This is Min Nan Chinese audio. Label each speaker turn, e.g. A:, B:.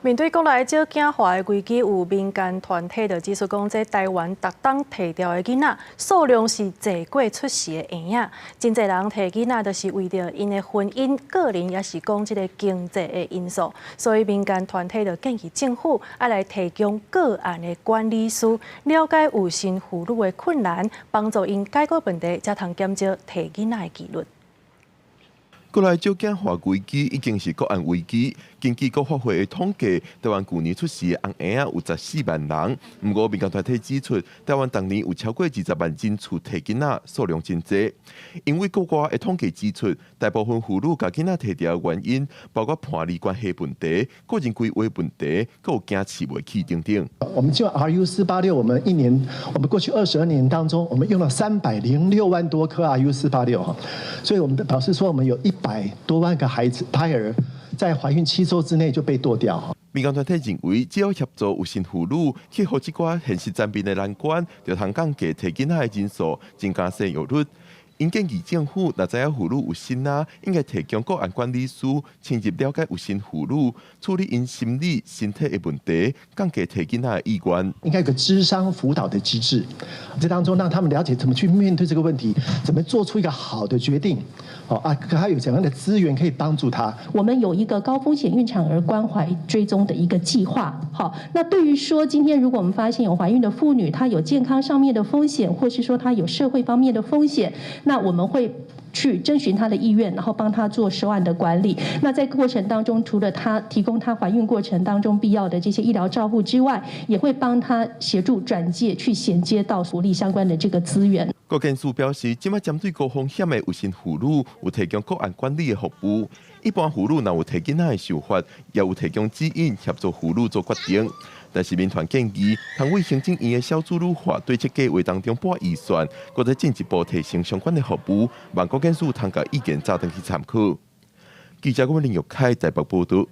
A: 面對國內少子化的危機，有民間團體就指出講，這台灣逐冬提掉的囡仔數量是濟過出世的嬰仔。真濟人提囡仔，就是為著𪜶的婚姻、個人，抑是講這个經濟的因素。所以民間團體就建議政府愛來提供個案的管理師，了解有身婦女的困難，幫助𪜶解決問題，才通減少提囡仔的幾率。
B: 國內少子化危機已經是國安危機。根據國發會的統計，台灣舊年出世的紅嬰仔有14萬人。毋過民間團體指出，台灣逐年有超過20萬人次提囡仔，數量真濟。因為國外的統計指出，大部分婦女共囡仔提掉的原因，包括伴侶關係問題、個人規劃問題，閣有驚飼袂起等等。
C: 我們就 RU 四八六，我們一年，我們過去22年當中，我們用了306萬多顆 RU 四八六哈，所以我們表示說，我們有100多萬個孩子胎兒在懷孕7週之內就被墮掉。
B: 民間團體認為，只要協助有身婦女克服這寡現實層面的難關，就通降低提囡仔的人數，增加生育率。𪜶建議政府，若知影婦女有身啊，應該提供個案管理師，深入了解有身婦女，處理𪜶心理、身體的問題，降低提囡仔的意願。
C: 應該有個諮商輔導的機制，這當中讓他們了解怎麼去面對這個問題，怎麼做出一個好的決定。哦啊，他有怎樣的資源可以幫助他？
D: 我們有一個高風險孕產兒關懷追蹤的一個計劃。好，那對於說今天如果我們發現有懷孕的婦女，她有健康上面的風險，或是說她有社會方面的風險，那我們會去徵詢她的意願，然後幫她做收案的管理。那在過程當中，除了她提供她懷孕過程當中必要的這些醫療照護之外，也會幫她協助轉介去銜接到福利相關的這個資源。
B: 國健署表示，這擺針對高風險的有身婦女，有提供個案管理的服務。一般婦女若有提囡仔的想法，也有提供指引協助婦女做決定。但是民團建議，通為行政院的少子女化對策計畫當中撥預算，閣再進一步提升相關的服務，望國健署通共意見早轉去參考。記者郭林玉凱台北報導。